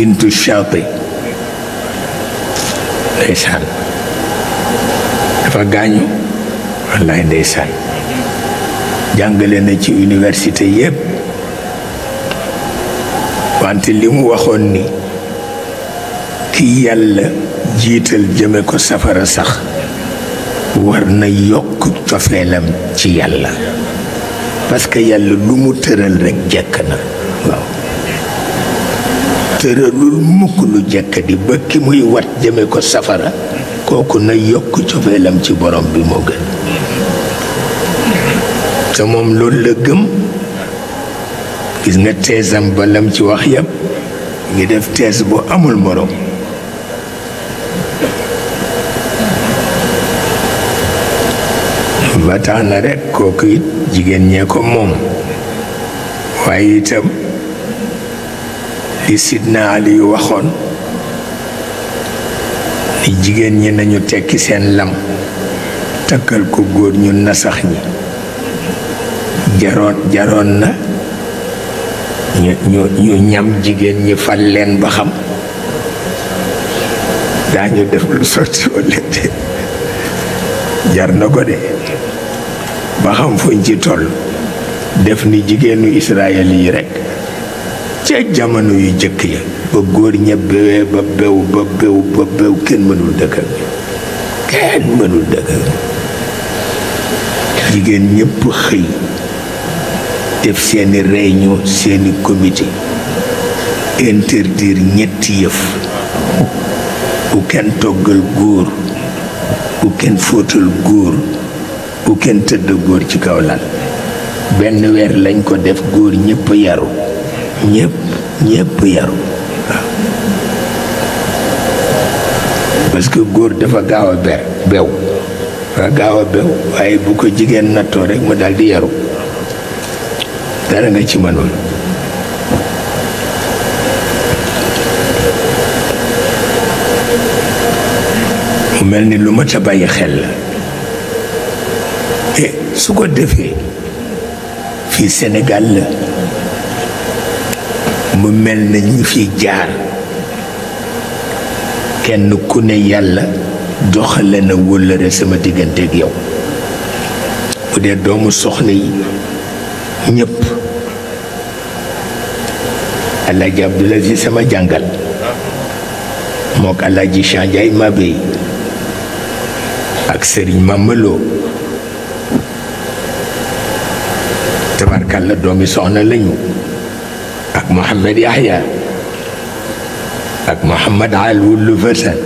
bintu Shaati ndeysaan dafa gaañu wallaay ndeysaan jàngale na ci université yépp wante li mu waxoon ni ki yàlla jiital jëme ko safara sax war na yokk cofeelam ci yàlla parce que yàlla lu mu tëral rekk jekk na waaw tëralul mukk lu jekk di ba ki muy wat jëme ko safara kooku na yokk cofeelam ci borom bi moo gën te moom loolu la gëm gis nga teesam ba lam ci wax yépp ngi def tees bu amul morom ba tax na rekk kooku it jigéen ñee ko moom waaye itam li Sidna Ali yu waxoon ni jigéen ñi nañu tekki seen lam takkal ko góor ñu nasax ñi jaroon na ñu ñam jigéen ñi fal leen ba xam daañu def lu sotti walla de jar na ko de ba xam fuñ ci toll def ni jigéenu Israël yi rekk ca jamono yu jëkk ya ba góor ña bewee ba bew kenn mënul dëkk ak jigéen ñépp xëy def seeni réunion seeni comité interdire ñetti yëf bu kenn toggal góor bu kenn fóotal góor bu kenn tëdd góor ci kaw lal benn weer lañ ko def góor ñépp yaru ñépp yaru waaw parce que góor dafa gaaw a bew waaye bu ko jigéen nattoo rekk mu daldi yaru dara nga ci mënul mu mel ni lu ma ta bàyyi xel la su ko defee fii Sénégal la mu mel na ñi fi jaar kenn ku ne yàlla doxale na wóllëre sama digganteeg yow bu dee doomu soxna yi ñépp Alaaji Abdul Aziz sama jàngal mook Alaaji Chandiaye Mabey ak Sëriñ Mamaloo tabarkalla doomi soxna lañu ak Mohamed Yahya ak Mohamed Al Wulu Versan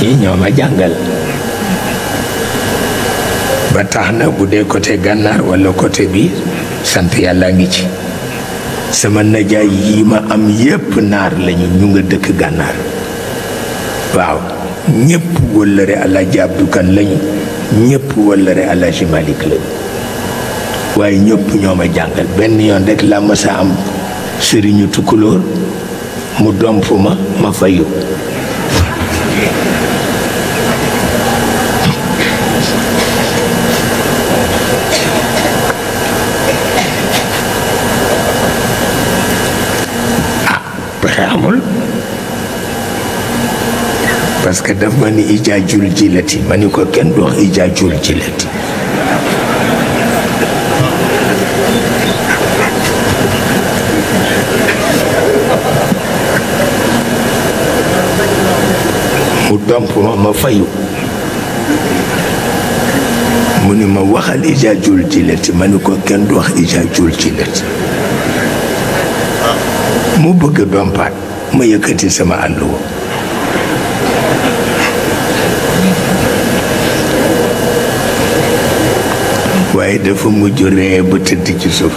ñi ñoo ma jàngal ba tax na bu dee côté gànnaar walla côté bi sant yàlla ngi ci sama najaay yi ma am yépp naar lañu ñu nga dëkk gànnaar waaw ñépp wëllëre Alaaji Abdu Kan lañu ñépp wëllëre Alaaji Malik lañu waaye ñëpp ñoo ma jàngal benn yoon rekk la ma sa am sëriñu tukulóor mu domp ma fayu pexe amul parce que daf ma ni ijaajul jilati ma ni ko kenn du wax ijaajul jilati mu domp ma fayu mu ni ma waxal ijaajul jilati ma ni ko kenn du wax ijaajul jilati mu bëgg dompaat ma yëkkati sama àlluwa waaye dafa mujj ree ba tëdd ci suuf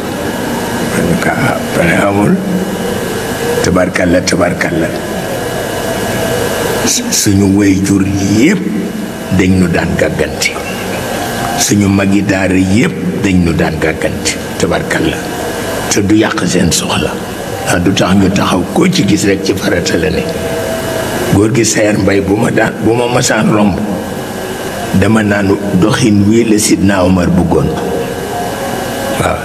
ma ni ko pare amul tabarkalla suñu waajur yépp dañ nu daan gàgganti suñu magi daara yépp dañ nu daan gàgganti tabarkalla te du yàq seen soxla du tax ñu taxaw koo ci gis rekk ci farata la ne góor gi Sayer Mbay bu ma masaan romb dama naan doxin wii la Sidna Omar bëggoon waaw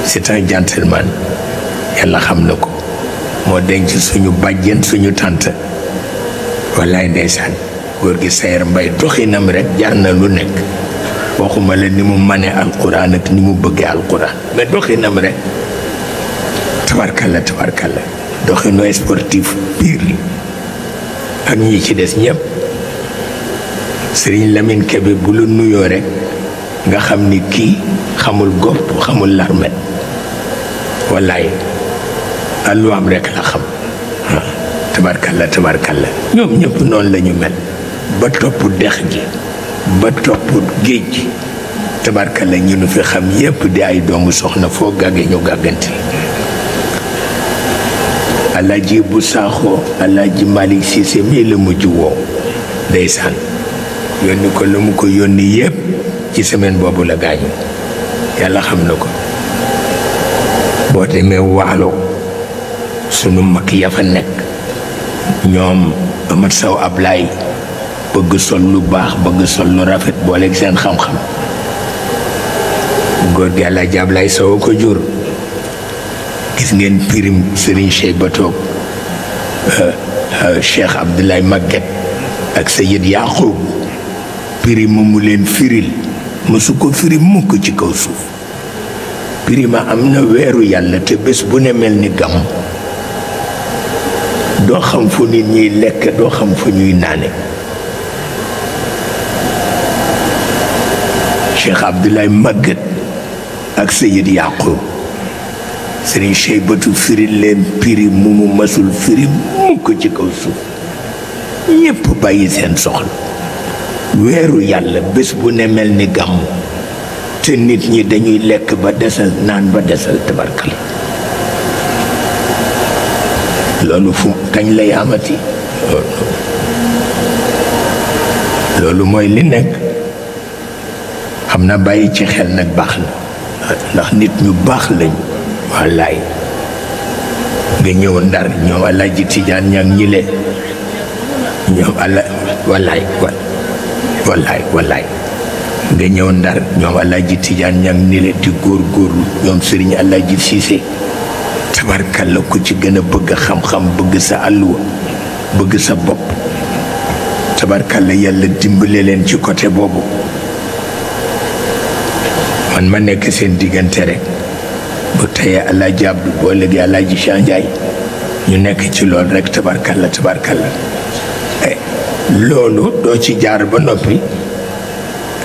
c'est un gentleman yàlla xam na ko moo denc suñu bàjjen suñu tànt wallaay ndeysaan góor gi Sayer Mbay doxinam rek jar na lu nekk waxuma la ni mu mane alquran ak ni mu bëggee alquran mais doxinam rek tabarkalla tabarkalla doxinu sportif pire ak ñi ci des ñëpp Sëriñ Lamine Kebe bu lu nuyoo rek nga xam ni kii xamul gopp xamul larmet wallaay alluwaam rek la xam tabarkalla tabarkalla ñoom ñëpp noonu la ñu mel ba topp dex gi ba topp géej gi tabarkalla ñu nu fi xam yépp di ay doomu soxna foo gàgge ñu gàgganti Alaaji bu Saaxo Alaaji Malick Cissé mii la mujj woo ndeysaan yónni ko la mu ko yónni yépp ci semaine boobu la gaañu yàlla xam na ko boo demee Waalo sunu mag ya fa nekk ñoom Amat Saw Ablaay bëgg sol lu baax bëgg sol lu rafet booleeg seen xam-xam góor gi Alaaji Ablaay Saw ko jur gis ngeen pirim Serigne Cheikh ba toog Cheikh Abdoulaye Maguette ak Sayid Yaqub pirima mu leen firil mësu ko firi mukk ci kaw suuf pirima am na weeru yàlla te bés bu ne mel ni gàmm doo xam fu nit ñiy lekk doo xam fu ñuy naane Cheikh Abdoulaye Maguette ak Sayid Yaqub Serigne Cheikh Batu firil leen piri mu mu masul firi mukk ci kaw suuf ñépp bàyyi seen soxla weeru yàlla bés bu ne mel ni gàmm te nit ñi dañuy lekk ba desal naan ba desal tabarkal loolu fu kañ lay amati loolu mooy li nekk xam na bàyyi ci xel nag baax na ndax nit ñu baax lañu wallaay nga ñëw Ndar ñoom Alaaji Tijaan ñak ñile ñoom wallaay wallaay nga ñëw Ndar ñoom Alaaji Tijaan ñak ñile di góorgóorlu ñoom Sëriñ Alaaji Siise tabarkalla ko ci gën a bëgg xam-xam bëgg sa àlluwa bëgg sa bopp tabarkalla yàlla dimbale leen ci côté boobu man ma nekk seen diggante rek bu teyee Alaaji Abdu boo léegi Alaaji Chanjaay ñu nekk ci loolu rek tabarkalla tabarkalla loolu doo ci jaar ba noppi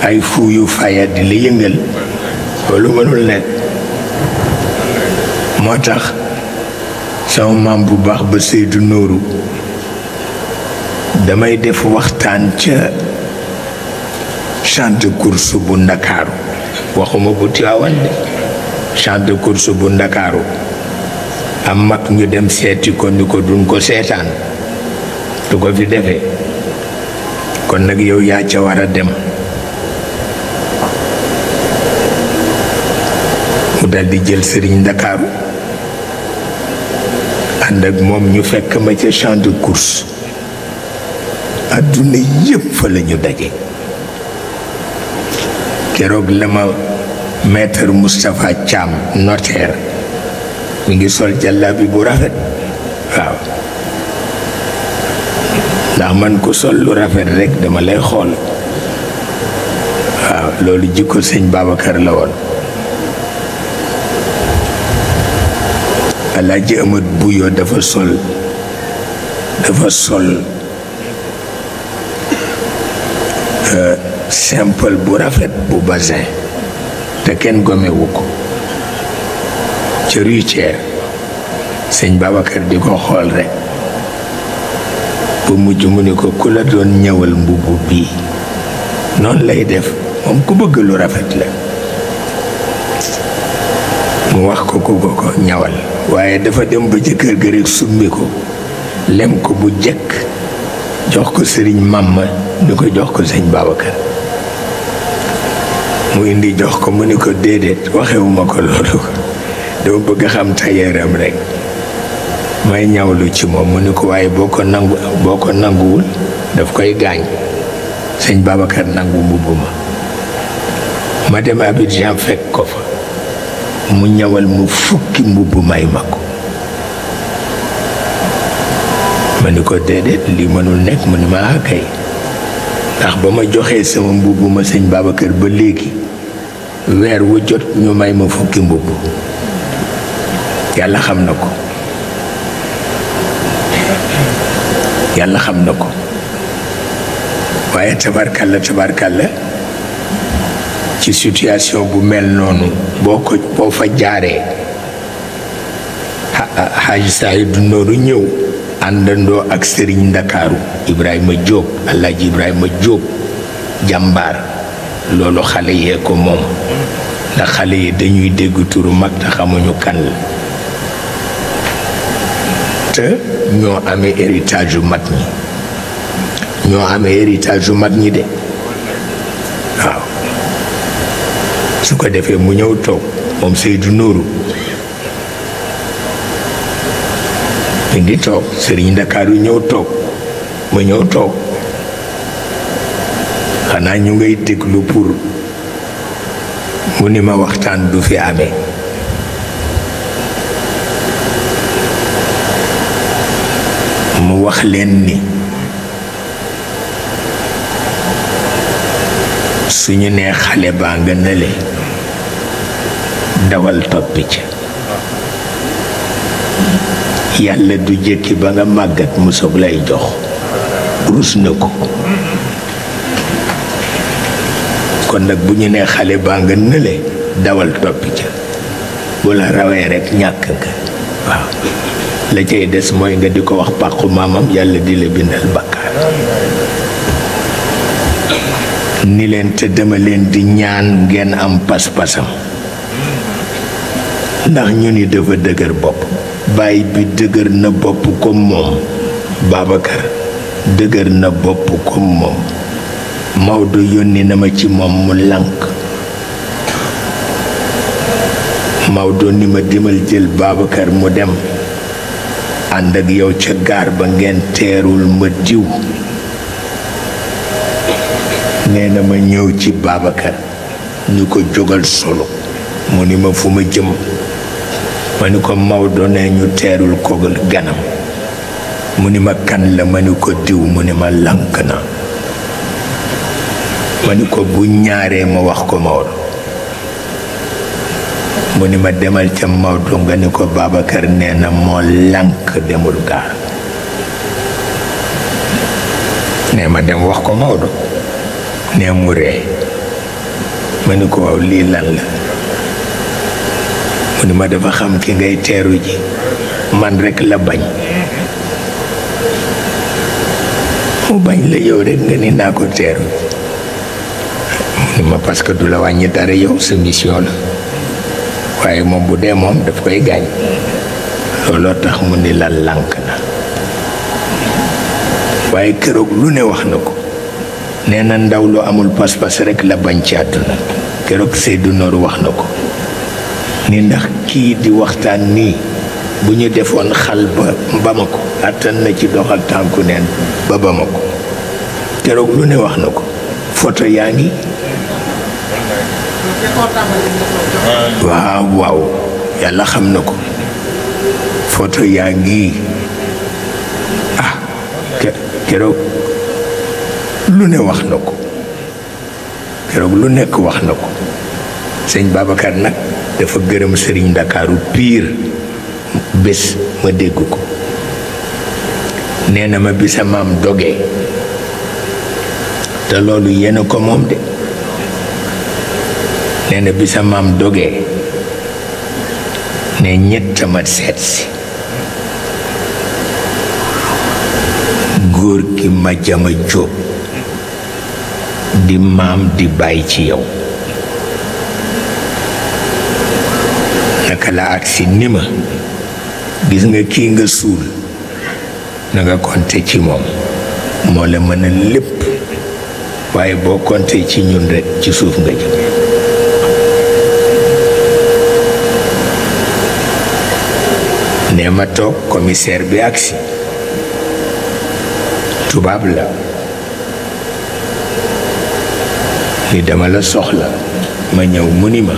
ay fuuyu faya di la yëngal loolu mënul nekk moo tax sama maam bu baax ba Seydou Nooru damay def waxtaan ca champ de course bu Ndakaaru waxuma bu Tiwaawan de champ de course bu Ndakaaru am mag ñu dem seeti ko ni ko duñ ko seetaan du ko fi defee kon nag yow yaa ca war a dem mu daldi jël Sëriñ Ndakaaru ànd ak moom ñu fekk ma ca champ de course adduna yépp fa la ñu daje keroog la ma maître Moustapha Thiam notaire mi ngi sol jàllaabi bu rafet waaw ndax man ku sol lu rafet rek dama lay xool waaw loolu jikko sëñ Babacar la woon Alaaji Amat Buyo dafa sol simple bu rafet bu basin te kenn gomewu ko ca Rutière sëñ Babacar di ko xool rek bu mujj mu ni ko ku la doon ñëwal mbubb bii noonu lay def moom ku bëgg lu rafet la mu wax ko ku ko ñawal waaye dafa dem ba ci kër ga rek summi ko lem ko bu jekk jox ko sëriñ Mamma ni ko jox ko sëñ Babacar mu indi jox ko mu ni ko déedéet waxewuma ko loolu dama bëgg xam tayeeram rek may ñawlu ci moom mu ni ko waaye boo ko nanguwul daf koy gaañ sëñ Babacar nangu mbubb ma dem Abidjan fekk ko fa mu ñawal mu fukki mbubb may ma ko ma ni ko déedéet lii mënul nekk mu ni ma kay ndax ba ma joxee sama mbubb ma sëñ Babacar ba léegi weer wu jot ñu may ma fukki mbubb yàlla xam na ko yàlla xam na ko waaye tabarkalla ci situation bu mel noonu boo fa jaaree Haji Saydu Nooru ñëw àndandoo ak Sëriñ Ndakaaru Ibrahima Diop Alaaji Ibrahima Diop jàmbaar loolu xale yee ko moom ndax xale yi dañuy dégg turu mag te xamuñu kan la te ñoo amee héritage yu mag ñi de waaw su ko defee mu ñëw toog moom Seydou Nourou mi ngi toog Sëriñ Ndakaaru ñëw toog ma ñëw toog xanaa ñu ngay déglu pour mu ni ma waxtaan du fi amee mu wax leen ni suñu nee xale baa nga nële dawal toppi ca yàlla du jëkki ba nga màggat mu soog lay jox rus na ko kon nag bu ñu nee xale baa nga nële dawal toppi ca bu la rawee rekk ñàkk nga waaw la cay des mooy nga di ko wax pàqu maamam yàlla di la bindal bakkaar ni leen te dama leen di ñaan ngeen am pas-pasam ndax ñu ni dafa dëgër bopp baay bi dëgër na bopp comme moom Babacar dëgër na bopp comme moom Maodo yónni na ma ci moom mu lànk Maodo ni ma dimal jël Babacar mu dem ànd ak yow ca gaar ba ngeen teerul ma diw nee na ma ñëw ci Babacar ñu ko jógal solo mu ni ma fu ma jëm ma ni ko Maodo ne ñu teerul ko ganam mu ni ma kan la ma ni ko diw mu ni ma lànk na ma ni ko bu ñaaree ma wax ko Maodo mu ni ma demal ca Maodo nga ni ko Babacar nee na moo lànk demul gaar nee ma dem wax ko Maodo nee mu ree ma ni ko waaw lii lan la mu ni ma dafa xam ki ngay teeru ji man rekk la bañ mu bañ la yow rekk nga ni naa ko teeru mu ni ma parce que du la wàññi dara yow sa mission la waaye moom bu dee moom daf koy gaañ looloo tax mu ni la lànk na waaye keroog lu ne wax na ko nee na ndaw lu amul pas-pas rekk la bañ ci àdduna keroog Seydou Nourou wax na ko ni ndax kii di waxtaan nii bu ñu defoon xal ba Bamako àttan na ci doxal tànku neen ba Bamako keroog lu ne wax na ko photo yaa ngi waaw yàlla xam na ko photo yaa ngi keroog lu ne wax na ko keroog lu nekk wax na ko sëñ Babacar nag dafa gërëm Sëriñ Ndakaaru piir bés ma dégg ko nee na ma bi sa maam dogee te loolu yéen a ko moom de nee na bi sa maam dogee ne ñett ma seet si góor gi ma jama jóob di maam di bàyyi ci yow naka la agsi ni ma gis nga kii nga suul na nga konte ci moom moo la mën a lépp waaye boo konte ci ñun rekk ci suuf nga jëm ne ma toog commissaire bi agsi tubaab la ni dama la soxla ma ñëw mu ni ma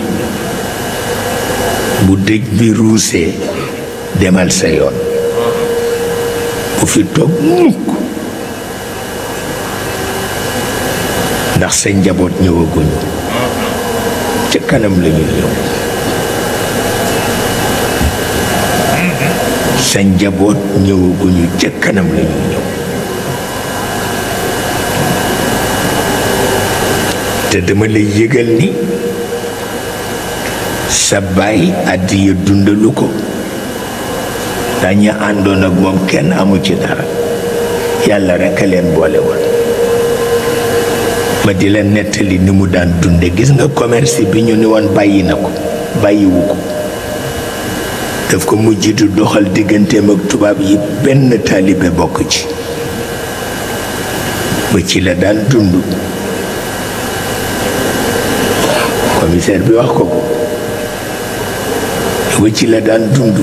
bu dëj bi ruusee demal sa yoon bu bu fi toog mukk ndax sa njaboot ñëwaguñu ca kanam la ñuy ñëw sa njaboot ñëwaguñu ca kanam la ñuy ñëw te dama lay yëgal ni sa baay àddiya dundalu ko dañu àndoon ak moom kenn amu ci dara yàlla rekk a leen boole woon ma di leen nettali ni mu daan dunde gis nga commerce bi ñu ni woon bàyyi na ko bàyyiwu ko daf ko mujj di doxal digganteem ak tubaab yi benn taalibe bokk ci ba ci la daan dund commissaire bi wax ko ba ci la daan dund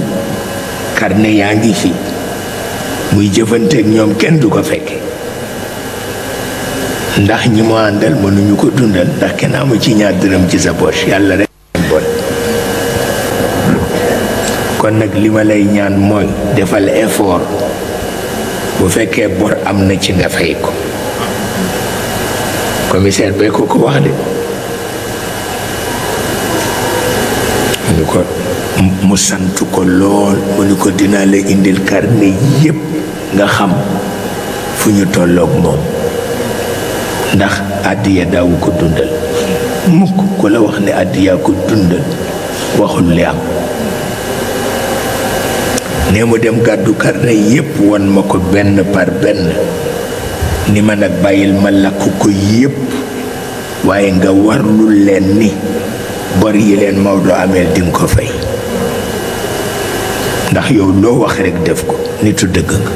carnet yaa ngi fi muy jëfanteeg ñoom kenn du ko fekke ndax ñi mu àndal mënuñu ko dundal ndax kenn amu ci ñaar dërëm ci sa poche yàlla rek boole kon nag li ma lay ñaan mooy defal effort bu fekkee bor am na ci nga fay ko commissaire bee ko wax de mu ko mu sant ko lool mu ni ko dinaa la indil carnet yépp nga xam fu ñu tolloog moom ndax àddiya daawu ko dundal mukk ku la wax ne àddiyaa ko dundal waxul li am ne mu dem gàddu carnet yépp won ma ko benn par benn ni ma nag bàyyil ma lakk ko yépp waaye nga warlul leen ni bor yi leen Maodo ameel dinga ko fay ndax yow loo wax rekk def ko nitu dëgg nga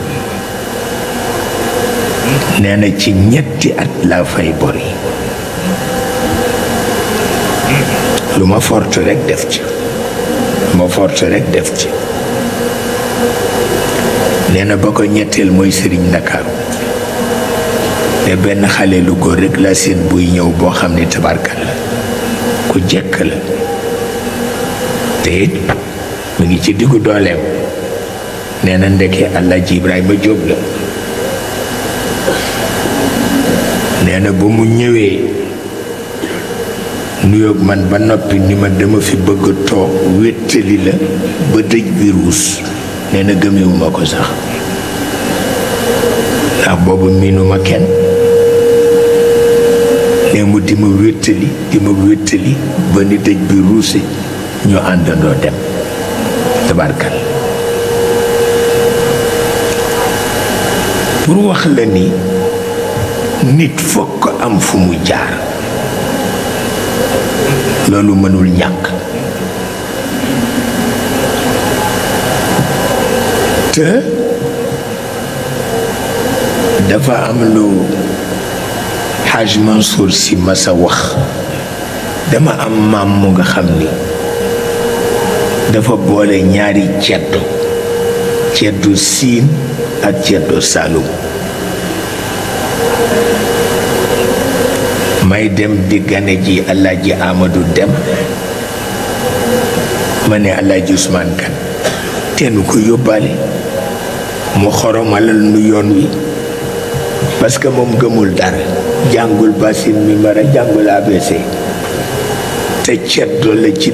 nee na ci ñetti at laa fay bor yi lu ma forte rekk def ci nee na ba ko ñetteel mooy sëriñ Ndakaaru te benn xale lu góor rekk la seen buy ñëw boo xam ne tabarkal la ku jekk la te it mu ngi ci diggu dooleem nee na ndeke Alaaji Ibrahima Jóob la nee na ba mu ñëwee nuyoog man ba noppi ni ma dama fi bëgg a toog wéttali la ba dëj bi ruus nee na gëmewuma ko sax ndax boobu miinuma kenn nee mu di ma wéttali ba ni dëj bi ruuse ñu àndandoo dem tabarkal pour wax la ni nit fokk am fu mu jaar loolu mënul ñàkk te dafa am lu Haj Mansour si masa wax dama am maam mu nga xam ni dafa boole ñaari ceddu siin ak ceddu Saalum may dem di gane ji Alaaji Amadou Dem ma ne Alaaji Usmaan Kan teenu ko yóbbaale mu xoromalal nu yoon wi parce que moom gëmul dara jàngul basin mi mara jàngul ABC te ceddo la ci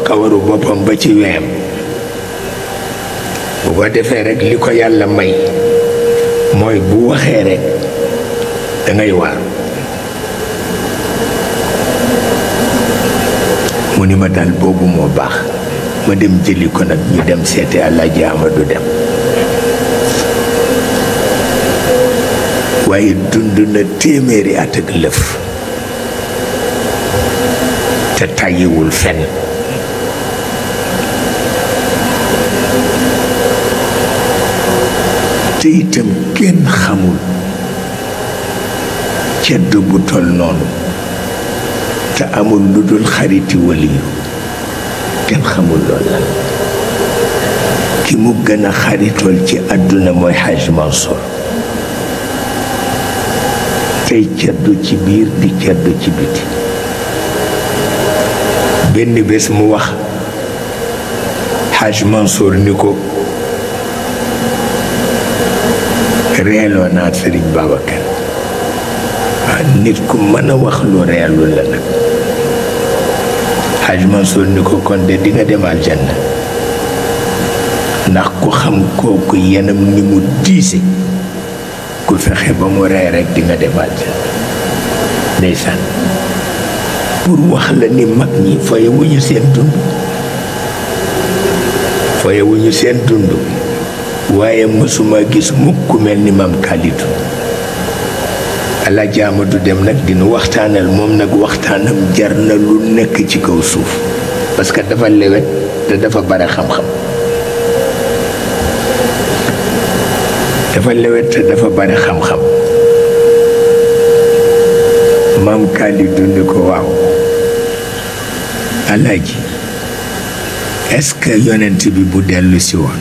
kawaru boppam ba ci weyam bu ko defee rek li ko yàlla may mooy bu waxee rek dangay waar mu ni ma daal boobu moo baax ma dem jëli ko nag ñu dem seeti Alaaji Amadou Dem waaye dund na téeméeri at ak lëf te tàyyiwul fenn te itam kenn xamul cedd bu tol noonu te amul lu dul xariti waliyu kenn xamul lool la ki mu gën a xaritool ci àdduna mooy Haj Mansour tey ceddu ci biir di ceddu ci biti benn bés mu wax Haj Mansour ni ko reeloo naa Sëriñ Babacar waaw nit ku mën a wax lu reelu la nag. Haj Mansour ni ko kon de di nga dem aljanna ndax ku xam kooku yenam ni mu diise ku fexe ba mu ree rek di nga dem aljanna. ndeysaan pour wax la ni mag ñi foyewuñu seen dund foyewuñu seen dund waaye mësuma gis mukk ku mel ni Maam Kalidou. Alaaji Amadu Dem nag dinu waxtaanal moom nag waxtaanam jar na lu nekk ci kaw suuf parce que dafa lewet te dafa bare xam-xam dafa lewet te dafa bare xam-xam. Maam Kalidou ni ko waaw Alaaji est-ce que yonent bi bu dellu si woon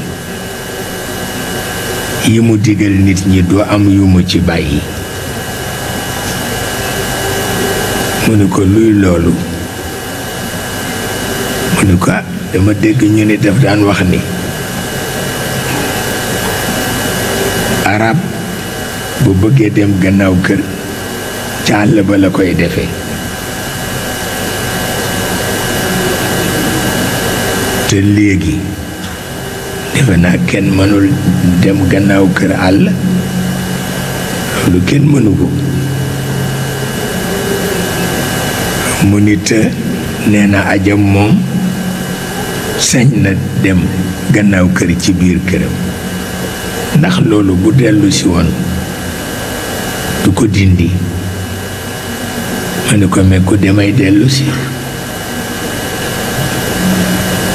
yi mu digal nit ñi du am yu mu ci bàyyi. mu ni ko luy loolu mu ni ko dama dégg ñu ni daf daan wax ni arab bu bëggee dem gannaaw kër ca àll ba la koy defee te léegi defe naa kenn mënul dem gannaaw kër àll loolu kenn mënu ko. mu nit nee na ajam moom sañ na dem gannaaw kër ci biir këram ndax loolu bu dellu si woon du ko dindi. ma ni ko mais ku demay dellu si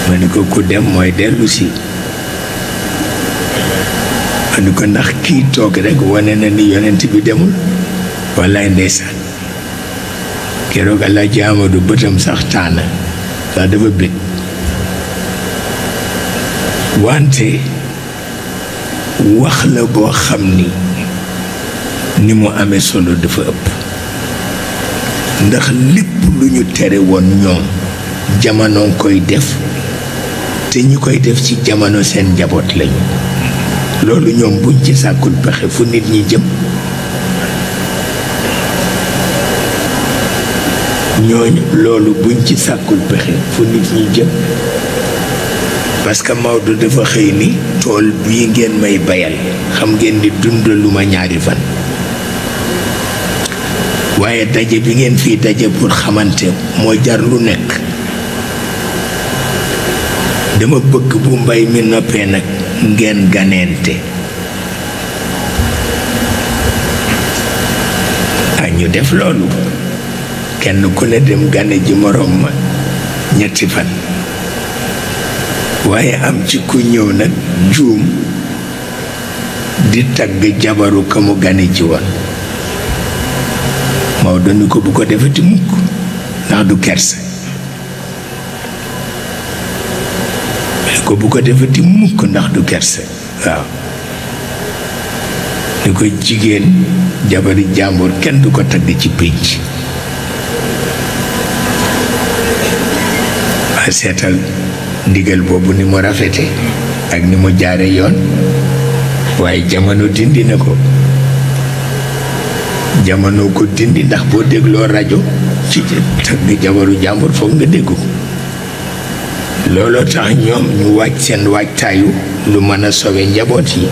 ma ni ko ku dem mooy dellu si ma ni ko ndax kii toog rekk wane na ni yonent bi demul wallaay ndeysaan keroog Alaaji Amadu bëtam sax taana sax dafa bég wante wax la boo xam ni mu amee solo dafa ëpp ndax lépp lu ñu tere woon ñoom jamono koy def te ñu koy def ci jamono seen njaboot lañu loolu ñoom buñ ci sàkkul pexe fu nit ñi jëm ñooñu loolu buñ ci sàkkul pexe fu nit ñi jëm parce que Maodo dafa xëy ni tool bii ngeen may bayal xam ngeen ni dundaluma ñaari fan waaye daje bi ngeen fii daje pour xamante moo jar lu nekk dama bëgg bu mbay mi noppee nag ngeen ganeente ñu def loolu kenn ku ne dem gane ji moroom ma ñetti fan waaye am ci ku ñëw nag juum di tagg jabaru ka mu gane ji woon Maodo ni ko bu ko defati mukk ndax du kersa ko bu ko defati mukk ndax du kersa waaw ni ko jigéen jabari jàmbur kenn du ko tagg ci pénc waa seetal ndigal boobu ni mu rafete ak ni mu jaare yoon waaye jamono dindi na ko jamono ko dindi ndax boo dégloo rajo ci tagg jabaru jàmbur foog nga dégg ko looloo tax ñoom ñu wàcc seen waajtaayu lu mën a sowe njaboot yi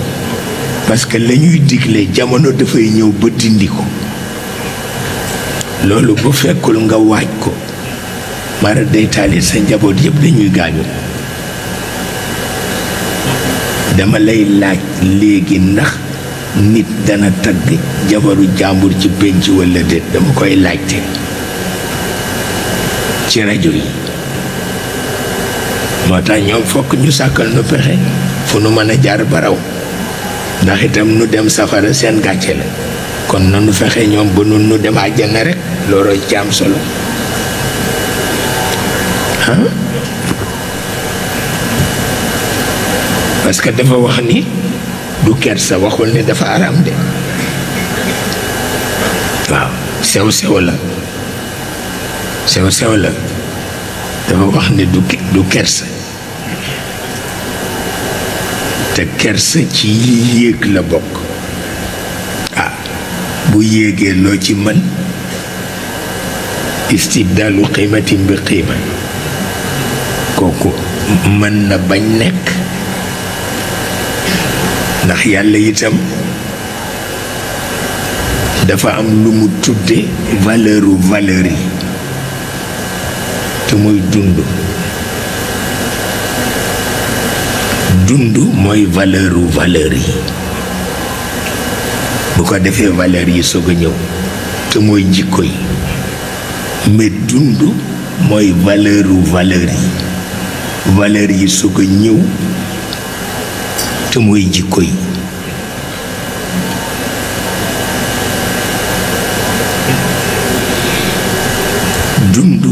parce que la ñuy digle jamono dafay ñëw ba dindi ko loolu bu fekkul nga waaj ko mara day taali sa njaboot yëpp dañuy gaañu dama lay laaj léegi ndax nit dana tagg jabaru jàmbur ci pénc walla déet dama koy laajte ci rajo yi moo tax ñoom fokk ñu sàkkal nu pexe fu nu mën a jaar baraw ndax itam nu dem safara seen gàcce la kon nanu fexe ñoom ba nun nu dem àjjana rek looloo ci am solo parce que dafa wax ni du kersa waxul ni dafa araam de waaw sew sew la sew sew la dafa wax ni du kersa te kersa ci yéeg la bokk bu yéegee loo ci mën istibdaalu qiimatin bi qiima kooku mën na bañ nekk ndax yàlla itam dafa am lu mu tudde valeur yi te muy dund mooy valeur yi bu ko defee valeur yi soog a ñëw te mooy jikko yi mais dund mooy valeur yi soog a ñëw te mooy jikko yi dund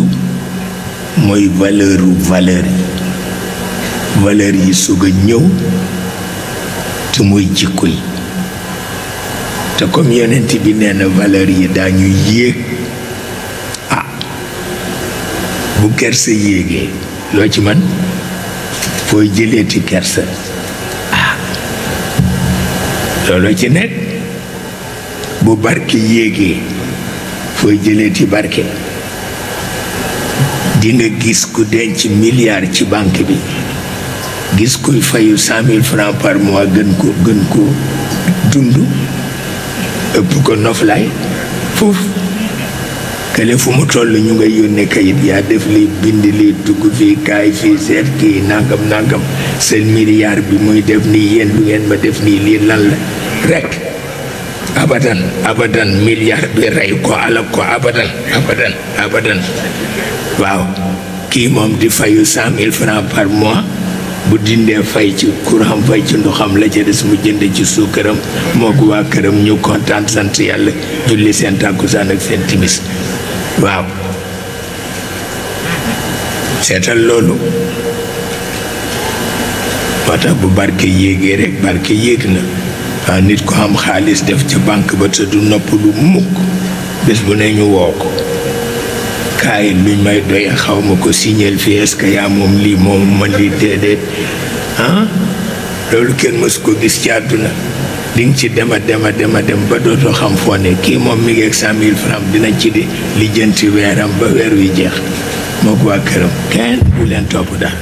mooy valeur yi soog a ñëw te mooy jikko yi te comme yonent bi nee na valeur yi daañu yéeg bu kersa yéegee loo ci man fooy jëleeti kersa looloo ci nekk bu barke yéegee fooy jëleeti barke di nga gis ku denc milliard ci banque bi gis kuy fayu 100 000 francs par mois gën ko dund ëpp ko noflaay foofu kële fu mu toll ñu ngay yónnee kayit yaa def li bind li dugg fii kaay fii seet kii nangam seen milliard bi muy def nii yéen lu ngeen ma def nii lii lan la rek abadan milliard bi rey ko alal ko abadan waaw kii moom di fayu 100 000 francs par mois bu dindee fay ci courant fay ci ndoxam la ca des mu jënd ci suukaram moo ko waa këram ñu kontaan sant yàlla julli seen tàkkusaan ak seen timis waaw seetal loolu moo tax bu barke yéegee rek barke yéeg na waaw nit ko am xaalis def ca banque ba te du noppalu mukk bés bu ne ñu woo ko kaay luñ may doy xaw ma ko signal fii est-ce que yaa moom lii moom ma lii déedéet loolu kenn mësu ko gis ci àdduna di nga ci dem ba dootoo xam foo ne kii moom mi ngi ak 100 000 francs dina ci di lijjanti weeram ba weer wi jeex moo ko waa këram kenn du leen topp daal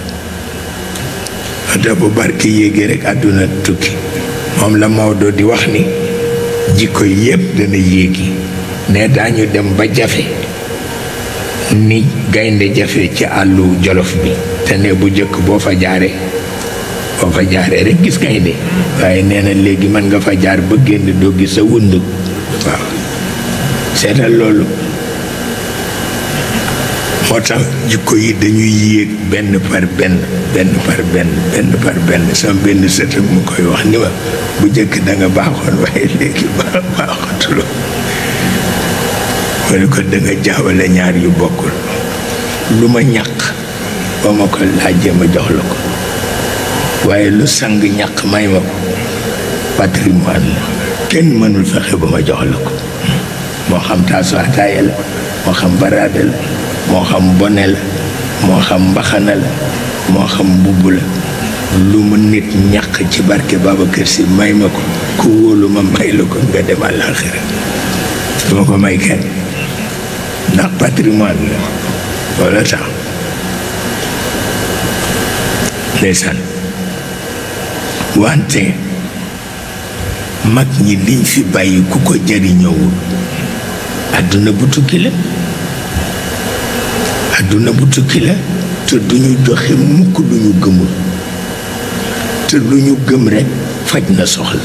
te bu barke yéegee rek àdduna tukki moom la Maodo di wax ni jikko yépp dana yéegi ne daañu dem ba jafe ni gaynde jafe ci àllu Jolof bi te ne bu jëkk boo fa jaaree rek gis gaynde waaye nee na léegi mën nga fa jaar ba génn doo gis sa wund waaw seetal loolu moo tax jikko yi dañuy yéeg benn par benn sama benn sëtam mu koy wax ni ma bu jëkk da nga baaxoon waaye léegi baaxatuloo ma ne ko da nga jaawale ñaar yu bokkul lu ma ñàq ba ma ko laajee ma jox la ko waaye lu sang ñàq may ma ko patrimoine la kenn mënul fexe ba ma jox la ko moo xam taasu ataaya la moo xam baraade la moo xam bone la moo xam mbaxana la moo xam mbubb la lu mu nit ñàq ci barke Babacar Si may ma ko ku wóolu ma may la ko nga dem àllaaxira duma ko may kenn ndax patrimoine la walla tax ndeysaan wante mag ñi liñ fi bàyyi ku ko jariñoowul àdduna bu tukki la te duñu joxe mukk duñu gëmul te lu ñu gëm rekk faj na soxla